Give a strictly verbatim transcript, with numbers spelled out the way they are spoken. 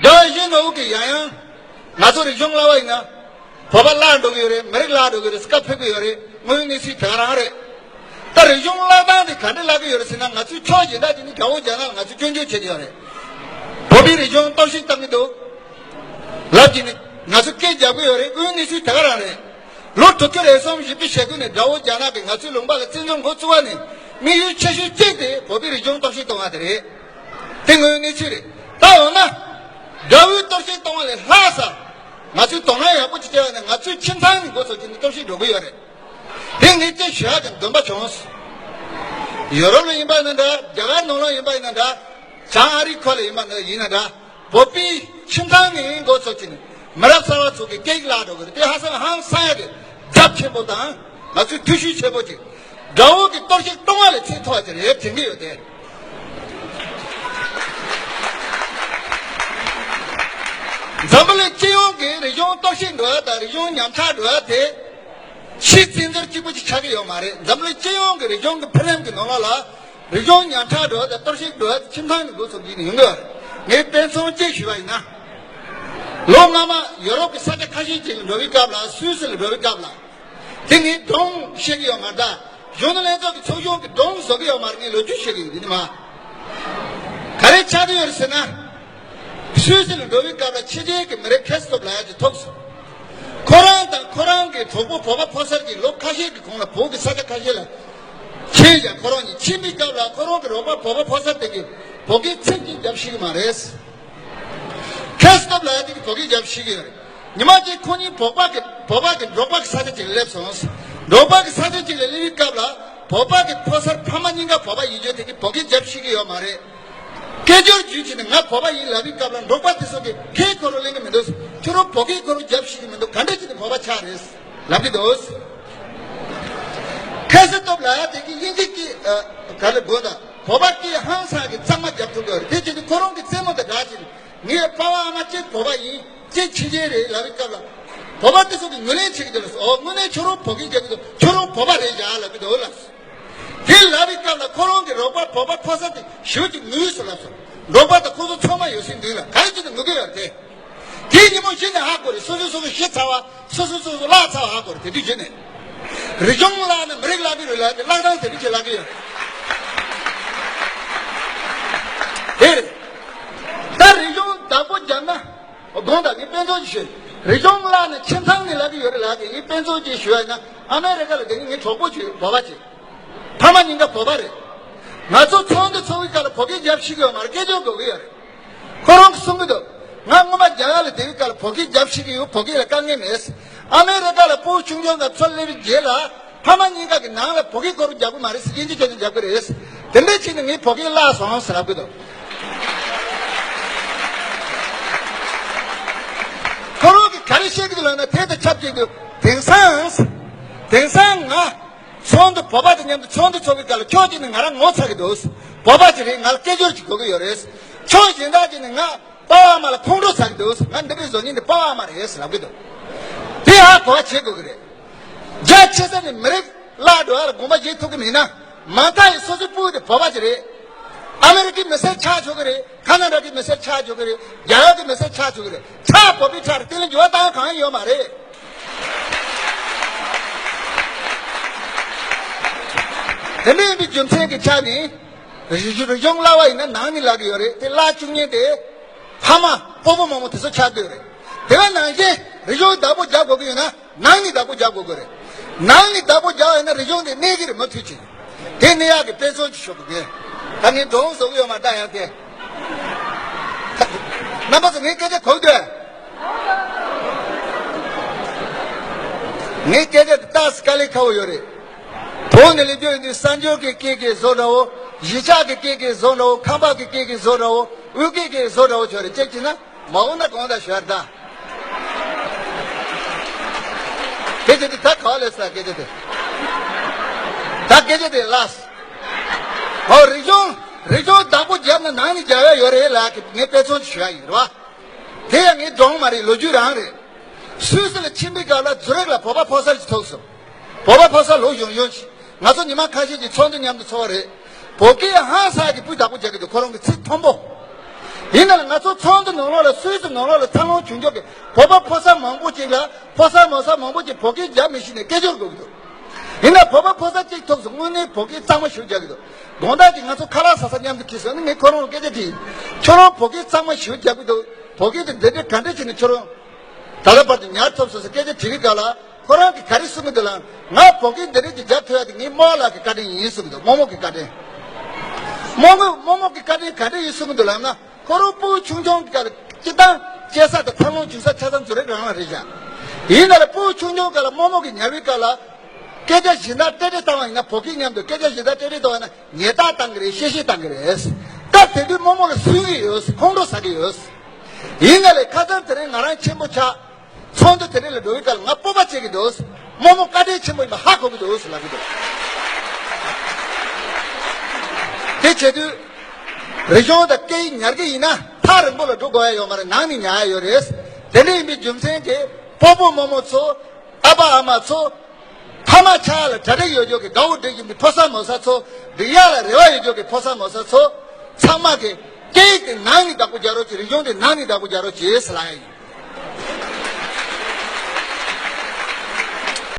རྒྱལ་བ་ཡིད་བཞིན་ནོར་བུ་གིས་ཡང་ཡང་ང་ཚོ་རིག་གཞུང་བརླག་པ་ཡིན་ན། བོད་པ་བརླག་འགྲོ་གི་ཡོད་རེད། མི་རིགས་བརླག་འགྲོ་གི་རེད། སྐབས་ཕེབས་ཀྱི་ཡོད་རེད། དངོས་ཡོད་གནས་ཚུལ་དེ་ག་རང་རེད། ད་རིག་གཞུང་བརླག་སྟངས་དེ་ག་འདྲ་བརླག་གི་ཡོད་རེད་ཟེར་ན། ང་ཚོའི་ཕྱོགས་གཞན་དག་ཅིག་ནི་རྒྱ་བོད་རྒྱ་ནག་ལ་ང་ཚོས་སྐྱོན་བརྗོད་བྱེད་ཀྱི་ཡོད་རེད། བོད་པའི་རིག་གཞུང་གཏོར་བཤིག་བཏང་གི་འདུག་ལབ་ཀྱི་ནི་ང་ཚོ་སྐད་རྒྱག་གི་ཡོད་རེད། དངོས་ཡོད་གནས་ཚུལ་དེ་ག་རང་རེད། ལོ་དྲུག་ཅུ་རེ་གསུམ་བཞི་བཅུ་ཞེ་དགུ་ནས་དགྲ་བོ་རྒྱ་ནག་གིས་ང་ཚོའི་ལུང་པ་ལ་བཙན་འཛུལ་འགོ་བཙུགས་པ་ནས། དམིགས་ཡུལ་ཆེ་ཤོས་གཅིག་དེ་བོད་པའི་རིག་གཞུང་གཏོར་བཤིག་གཏོང་བ་དེ་རེད། དེ་དངོས་ཡོད་གནས་ཚུལ་རེད། ད་འོ་ན། དགྲ་བོས་གཏོར་བཤིག་གཏོང་བ་ལས་ལྷག་ས། ང་ཚོས་དོ་སྣང་ཡག་པོ་ཅིག་བྱས་པ་ན། ང་ཚོའི་ཁྱིམ་ཚང་ནས་འགོ་ཚུགས་ཀྱི་ནི་གཏོར་བཤིག་འགྲོ་གི་ཡོད་རེད། དེ་ངས་དེ་ཞུ་ཡག་གི་འདུན་པ་བྱུང་། ཡོ་རོབ་ལ་ཡིན་པ་ཡིན་ན་འདྲ། རྒྱ་གར་ནང་ལ་ཡིན་པ་ཡིན་ན་འདྲ། བྱང་ཨ་རིའི་ཁུལ་ལ་ཡིན་པ་ན་ཡིན་ན་འདྲ། བོད་པའི་ཁྱིམ་ཚང་ནས་འགོ་ཚུགས་ཀྱི་ནི་མི་རབས་གསར་པ་ཚོ་གི་སྐད་ཡིག་བརླག་འགྲོ་གི་རེད། དེ་ཧ་ཅང་ཧང་སང་ཡག་གི་ཚབས་ཆེན་པོ་དང་། ང་ཚོས་ཐུགས་ཤུགས་ཆེན་པོ་ཅིག་དགྲ་བོ་གི་གཏོར་བཤིག་གཏོང་བ་ལས་ཚིག་མཐོ་བ་ཅིག་རེད་དྲན་གྱི་ཡོད་དེ། འཛམ་བུ་གླིང་སྤྱི་ཡོངས་ཀྱི་རིག་གཞུང་གཏོར་བཤིག་འགྲོ་ཡ་དང་རིག་གཞུང་ཉམས་ཆག་འགྲོ་ཡ་དེ། ཕྱིའི་བཙན་འཛུལ་གཅིག་པུ་ཅིག་ཆགས་ཀྱི་ཡོད་མ་རེད། འཛམ་བུ་གླིང་སྤྱི་ཡོངས་ཀྱི་རིག་གཞུང་གི་འཕེལ་རིམ་གྱི་ནང་ལོགས་ལ། རིག་གཞུང་ཉམས་ཆག་འགྲོ་བ་དང་གཏོར་བཤིག་འགྲོ་བ་དེ་ཁྱིམ་ཚང་ནས་འགོ་ཚུགས་ཀྱི་ནི་ཡོང་གི་ཡོད་རེད། ངས་དཔེ་མཚོན་གཅིག་ཞུས་པ་ཡིན་ན། ལོ་སྔ་མ་ཡོ་རོབ་ཀྱི་ས་ཆ་ཁ་ཤས་ཅིག་ལ་འགྲོ་བའི་སྐབས་ལ། སུད་སི་ལ་འགྲོ་བའི་སྐབས་ལ། དེ་ངས་སྒྲུང་བཤད་ཀྱི་ཡོད་མ་རེད། ད་གཞོན་ནུ་ལྷན་ཚོགས་ཀྱི་ཚོགས་གཞོན་གྱིས་སྒྲུང་བཟོ་གི་ཡོད་མ་རེད། ངས་ལོ་རྒྱུས་བཤད་ཀྱི་ཡོད། འདི་ནི་མ། ག་རེ་ཆགས་ཀྱི་ཡོད་རེད་ཟེར་ན། སུད་སི་ལ་འགྲོ་བའི་སྐབས་ལ་ཕྱི་རྒྱལ་གྱི་མི་རབས་ཁེ་སི་ཐོབ་ལབ་ཡག་ཅིག་ཐུག་སོང་། ཁོ་རང་དང་ཁོ་རང་གི་གྲོགས་པོ་བོད་པ་ཕོ་གསར་གྱིས་ལོ་ཁ་ཤས་ཀྱི་གོང་ལ་བོད་ཀྱི་ས་ཆ་ཁ་ཤས་ལ་ཕྱིན་ཀྱང་། ཁོ་རང་གཉིས་ཕྱིན་པའི་སྐབས་ལ་ཁོ་རང་གི་རོགས་པ་བོད་པ་ཕོ་གསར་དེ་གིས་བོད་སྐད་ཚིག་གཅིག་རྒྱབ་ཤེས་ཀྱི་མ་རེད། ཁེ་སི་ཐོབ་ལབ་ཡག་དེ་གིས་བོད་སྐད་རྒྱབ་ཤེས་ཀྱི་ཡོད་རེད། ཉི་མ་གཅིག་ཁོ་གཉིས་བོད་པ་གི་བོད་པ་གི་འབྲོག་པ་གི་ས་ཆ་ཅིག་ལ་སླེབས་སོང་། འབྲོག་པ་གི་ས་ཆ་ཅིག་ལ་སླེབས་པའི་སྐབས་ལ། བོད་པ་གི་ཕོ་གསར་ཕ་མ་གཉིས་ཀ་བོད་པ་ཡིན་རྒྱུ་དེ་གིས་བོད་སྐད་རྒྱབ་ཤེས་ཀྱི་ཡོད་མ་རེད། སྐད་སྒྱུར་བརྒྱུད་བྱས་ནས་ང་བོད་པ་ཡིན་ལབ་པའི་སྐབས་ལ། འབྲོག་པ་དེ་ཚོ་གིས་སྐད་ཁོ་རང་ལེན་གྱི་མི་འདུག་ཁྱོད་རང་བོད་སྐད་ཁོ་རང་རྒྱབ་ཤེས་ཀྱི་མི་འདུག་ག་འདྲ་བྱས་ནས་བོད་པ་ཆགས་རེད་ལབ་ཀྱི་འདུག་ཁེ་སི་ཐོབ་ལབ་ཡག་དེ་གིས་དབྱིན་ཇི་སྐད་ཨ་ག་རེ་དགོས་དང་། བོད་པ་སྐད་ཧང་སང་གི་གཙང་མ་རྒྱབ་ཐུབ་ཀྱི་ཡོད་རེད། དེ་བྱས་ནས་ཁོ་རང་གི་རྩེད་མོ་དང་སྦྲགས་བྱས་ནས། ངའི་པ་ཕ་ཨ་མ་གཅིག་བོད་པ་ཡིན། གཅིག་ཕྱི་རྒྱལ་རེད་ལབ་པའི་སྐབས་ལ། བོད་པ་དེ་ཚོ་གིས་ངོས་ལེན་བྱེད་ཀྱི་འདུག་ལབ་སོང་། འོ། དངོས་གནས་ཁྱོད་རང་བོད་སྐད་རྒྱག་གི་འདུག་ཁྱོད་རང་བོད་པ་རེད་བཞག་ལབ་ཀྱི་འདུག་ལབ་སོང་། དེ་ལབ་པའི་སྐབས་ལ་ཁོ་རང་གི་རོགས་པ་བོད་པ་ཕོ་གསར་དེ་ཞེ་པོ་ཅིག་ངུས་སོང་ལབ་སོང་། འབྲོག་པ་དང་ཁོ་ཚོ་ཚང་མ་ཡོད་སའི་མདུན་ལ། ག་རེ་བྱས་ནས་ངུ་གི་ཡོད་རེད་དེ། དེའི་ཉིན་མོ་གཞི་ནས་ཧ་གོ་རེད། སོ་སོ་སོ་སོ་ཤི་ཚར་བ། སོ་སོ་སོ་སོ་བརླག་ཚར་བ་ཧ་གོ་རེད། དེ་དུས་གཞི་ནས། རིག་གཞུང་བརླག་ན་མི་རིགས་བརླག་གི་རེད་ལབ་དེ། བརླག་སྟངས་དེ་འདྲ་ཅིག་བརླག་གི་ཡོད། དེ་རེད། ད་རིག་གཞུང་བདག་པོ་རྒྱབ་ན། དགོངས་དག་ངས་དཔེ་མཚོན་ཅིག་ཞུ། རིག་གཞུང་བརླག་ན་ཁྱིམ་ཚང་ནས་བརླག་གི་ཡོད་རེད་ལབ་དེ། ངས་དཔེ་མཚོན་ཅིག་ཞུ་ཡ་ཡིན་ན། ཨ་མེ་རི་ཀ་ལ་དེ་ནི་ངའི་གྲོགས་པོ་ཅིག་ཡོད། བོད་པ་ཅིག་ཕ་མ་གཉིས་ཀ་བོད་པ་རེད། ང་ཚོ་ཚོགས་འདུ་ཚོགས་པའི་སྐབས་ལ་བོད་སྐད་རྒྱབ་ཤེས་ཀྱི་ཡོད་མ་རེད། སྐད་སྒྱུར་དགོས་ཀྱི་ཡོད་རེད། ཁོ་རང་གིས་གསུང་གི་འདུག་ང་སྔོན་མ་རྒྱ་གར་ལ་བསྡད་པའི་སྐབས་ལ་བོད་སྐད་རྒྱབ་ཤེས་ཀྱི་ཡོད། བོད་སྐད་ལ་དཀའ་ངལ་མེད། ཨ་མེ་རི་ཀ་ལ་སྤོ་བོ་ཆུང་ཆུང་དང་ཚུར་སླེབས་པའི་རྗེས་ལ། ཕ་མ་གཉིས་ཀ་གིས་ནང་ལ་བོད་སྐད་ཁོ་རང་རྒྱབ་ཀྱི་མ་རེད་ཟེར། དབྱིན་ཇི་ཁྱོན་ནས་རྒྱབ་ཀྱི་རེད་ཟེར། དེ་འདྲ་བྱས་ནས་ངའི་བོད་སྐད་བརླག་སོང་ཟེར་ལབ་ཀྱི་འདུག་ཁོ་རང་གིས་ག་རེ་བཤད་ཀྱི་འདུག་ལབ་ན། དེ་དང་ཆབས་ཅིག་ཏུ། དེང་སང་། དེང་སང་ང་ཚོགས་འདུ། བོད་པ་དང་མཉམ་དུ་ཚོགས་འདུ་ཚོགས་པའི་སྐབས་ལ། ཕྱོགས་གཅིག་ནས་ང་རང་ངོ་ཚ་གི་འདུག་བོད་པ་ཅིག་རེད། ང་ལ་སྐད་སྒྱུར་ཅིག་དགོས་ཀྱི་ཡོད་རེད། ཕྱོགས་གཞན་དག་ཅིག་ནས་ང་པ་ཕ་ཨ་མ་ལ་ཁོང་ཁྲོ་ཟ་གི་འདུག་ང་འདི་འདྲའི་བཟོ་མཁན་དེ་པ་ཕ་ཨ་མ་རེད་ཟེར་ལབ་ཀྱི་འདུག་དེ་ཧ་གོ་བ་བྱེད་དགོས་ཀྱི་རེད། རྒྱ་ཆེ་ས་ནས་མི་རིགས་བརླག་འགྲོ་བ་ལ་དགོངས་པ་བཞེས་ཐུབ་ཀྱི་མིན་ན། མ་མཐའ་ཡི་སོ་སོའི་སྤུ་གུ་དེ་བོད་པ་ཅིག་རེད། ཨ་མེ་རི་ཀའི་མི་སེར་ཆགས་ཆོག་གི་རེད། ཁ་ན་ཌ་གི་མི་སེར་ཆགས་ཆོག་གི་རེད། རྒྱ་གར་གྱི་མི་སེར་ཆགས་ཆོག་གི་རེད། ཆགས་བོད་པའི་ཆགས་རེད། དེ་ལ་འགྱུར་བ་བཏང་གང་ཡོད་མ་རེད། དེ་འདྲ་ཡིན་པའི་རྒྱུ་མཚན་གྱི་ཆ་ནས། རིག་གཞུང་བརླག་པ་ཡིན་ན་ནང་ནས་བརླག་གི་ཡོད་རེད། དེ་བརླག་བཅུག་མཁན་དེ་ཕ་མ་སྤོ་བོ་རྨོ་མོ་དེ་ཚོ་ཆགས་བསྡད་ཡོད་རེད། དེ་བས་ནང་བཞིན་རིག་གཞུང་བདག་པོ་རྒྱག་དགོས་ཀྱི་ཡོད་ན། ནང་ནས་བདག་པོ་རྒྱག་དགོས་ཀྱི་རེད། ནང་ནས་བདག་པོ་རྒྱག་ཡོད་ན་རིག་གཞུང་དེ་གནས་ཀྱི་རེད། མུ་མཐུད་བྱས། དེ་གནས་ཡག་གི་དཔེ་མཚོན་ཅིག་ཞུ་དགོས་ཀྱི། ད་ངས་སྒྲུང་བཟོ་གི་ཡོད་མ་རེད་ད་ཡང་དེ། རྣམ་པ་ཚོ་ངའི་སྐད་ཆ་གོ་གི་འདུག་ངའི་སྐད་ཆ་དེ་ཏོག་ཙམ་དཀའ་ལས་ཁག་པོ་ཡོད་རེད། བོད་ནས་སླེབས་རྒྱུ་ཡིན་དུས་གསར་འབྱོར་གྱི་སྐད་ཀྱི་བཟོ་འདྲ་བོ། གཞིས་ཆགས་ཀྱི་སྐད་ཀྱི་བཟོ་འདྲ་བོ། ཁམས་པ་གི་སྐད་ཀྱི་བཟོ་འདྲ་བོ། དབུས་སྐད་ཀྱི་བཟོ་འདྲ་བོ་ཆགས་རེད། ཅེས་བྱས་ན། མ་འོངས་ན་གང་ལྟར་ཞུ་ཡ་རེད་ད། སྐད་ཆ་དེ་ད་ག་པར་སླེབས་སོང་། སྐད་ཆ་དེ། ད་སྐད་ཆ་དེ་ལགས། ཨོ། རིག་གཞུང་། རིག་གཞུང་བདག་པོ་བརྒྱབ་ན་ནང་ནས་རྒྱག་ཡ་ཡོད་རེད་ལབ་ཀྱི་ངས་དཔེ་མཚོན་ཞུ་ཡ་ཡིན། རེད་བ། དེ་ཡང་ངའི་སྒྲུང་མ་རེད། ལོ་རྒྱུས་རང་རེད། སུད་སི་ལ་ཕྱིན་པའི་སྐབས་ལ་ཛུ་རིག་ལ་བོད་པ་ཕོ་གསར་ཞིག་ཐུག་སོང་། བོད་པ་ཕོ་གསར་ལོ་གཞོན་གཞོན་ཞིག་ང་ཚོ་ཉི་མ་ཁ་ཤས་ཀྱི་ཚོགས་འདུ་མཉམ་དུ་ཚོགས་པ་རེད། བོད་སྐད་ཧང་སང་གི་སྤུས་དག་པོ་རྒྱག་གི་འདུག་ཁོ་རང་གི་ཚིག་མཐོན་པོ། ཡིན་ན་ལ་ང་ཚོ་ཚོགས་འདུ་ནང་ལོགས་ལ་སུད་སི་ནང་ལོགས་ལ་འཚར་ལོངས་བྱུང་ཆོག་གི་བོད་པ་ཕོ་གསར་མང་པོ་ཅིག་ལ་ཕོ་གསར་མོ་གསར་མང་པོ་ཅིག་བོད་སྐད་རྒྱག་མི་ཤེས་ནས་སྐད་ཅོར་དགོས་ཀྱི་འདུག་ཡིན་ན་བོད་པ་ཕོ་གསར་གཅིག་ཐུག་སོང་དངོས་གནས་བོད་སྐད་གཙང་མ་ཞེ་པོ་རྒྱག་གི་འདུག་དགོང་དག་ཅིག་ང་ཚོ་ཁ་ལག་ཟ་ས་མཉམ་དུ་འཁྲིད་སོང་ནས་ངས་ཁོ་རང་ལ་སྐད་ཆ་དྲིས། ཁྱོད་རང་བོད་སྐད་གཙང་མ་ཞེ་པོ་རྒྱག་གི་འདུག་བོད་སྐད་དེ་འདི་འདྲའི་ག་འདྲ་བྱས་ནས་ཁྱོད་རང་ད་ལྟ་བར་དུ་ཉར་ཐུབ་སོང་ཟེར་སྐད་ཆ་དྲིས་པའི་སྐབས་ལ་ཁོ་རང་གིས་ག་རེ་གསུང་གི་འདུག་ལབ་ན། ང་བོད་སྐད་འདི་འདྲ་ཅིག་རྒྱག་ཐུབ་ཡ་དེ་ངའི་རྨོ་ལགས་ཀྱི་བཀའ་དྲིན་ཡིན་གསུང་གི་འདུག་རྨོ་མོ་གི་བཀའ་དྲིན། རྨོ་མོ་རྨོ་མོ་གི་བཀའ་དྲིན་ག་འདྲ་ཡིན་གསུང་གི་འདུག་ལབ་ན། ཁོ་རང་སྤུ་གུ་ཆུང་ཆུང་གི་སྐབས་ལ་སྤྱིར་བཏང་སྐྱེས་ས་དང་འཚར་ལོངས་བྱུང་ས་ཆ་ཚང་ཚོ་རེ་རང་ལ་རེད་བཞག་ཡིན་ན་ལ་སྤུ་གུ་ཆུང་ཆུང་སྐབས་ལ་རྨོ་མོ་གི་ཉར་བའི་སྐབས་ལ། སྐད་ཆ་གཞན་དག་ཏྲེ་ཏྲེ་བཏང་བ་ཡིན་ན་བོད་སྐད་མཉམ་དུ་སྐད་ཆ་གཞན་དག་ཏྲེ་ཏྲེ་བཏང་བ་ཡིན་ན་ཉེས་རྡུང་བཏང་གི་རེད། གཤེ་གཤེ་བཏང་གི་རེད། སྐབས་དེ་དུས་རྨོ་མོ་ལ་སུན་གི་ཡོད། ཁོང་ཁྲོ་ཟ་གི་ཡོད། ཡིན་ན་ལས་ཁ་སང་དེ་རིང་ང་རང་ཆེན་པོ་ཆགས། ཚོགས་འདུ་དེ་རིང་ལ་འགྲོ་བའི་སྐབས་ལ་ང་སྤོབས་པ་བྱེད་ཀྱི་འདུག་རྨོ་མོ་བཀའ་དྲིན་ཆེན་པོ་ཡིན་པ་ཧ་གོ་གི་འདུག་ལབ་ཀྱི་འདུག་དེ་བྱེད་དུས། རིག་གཞུང་དང་སྐད་ཡིག་ཉར་གྱི་ཡིན་ན་ཐག་རིང་པོ་ལ་འགྲོ་དགོས་ཡ་ཡོད་མ་རེད། ནང་ནས་ཉར་ཡ་ཡོད་རེད། དེ་འདྲ་ཡིན་པའི་རྒྱུ་མཚན་གྱིས་སྤོ་བོ་རྨོ་མོ་ཚོ། ཨ་ཕ་ཨ་མ་ཚོ། ཕ་མ་ཆགས་ལ་གྲ་སྒྲིག་ཡོད་ཆོག་གི་དགའ་བོ་སྒྲིག་བཞིན་པའི་ཕོ་གསར་མོ་གསར་ཚོ། འགྲིག་ཡ་ལ་རེ་བ་ཡོད་ཆོག་གི་ཕོ་གསར་མོ་གསར་ཚོ། ཚང་མ་གི་སྐད་ཡིག་དེ་ནང་ནས་བདག་པོ་རྒྱག་རོགས་གྱིས། རིག་གཞུང་དེ་ནང་ནས་བདག་པོ་རྒྱག་རོགས་གྱིས་ཟེར་ལབ་ཡ་ཡིན།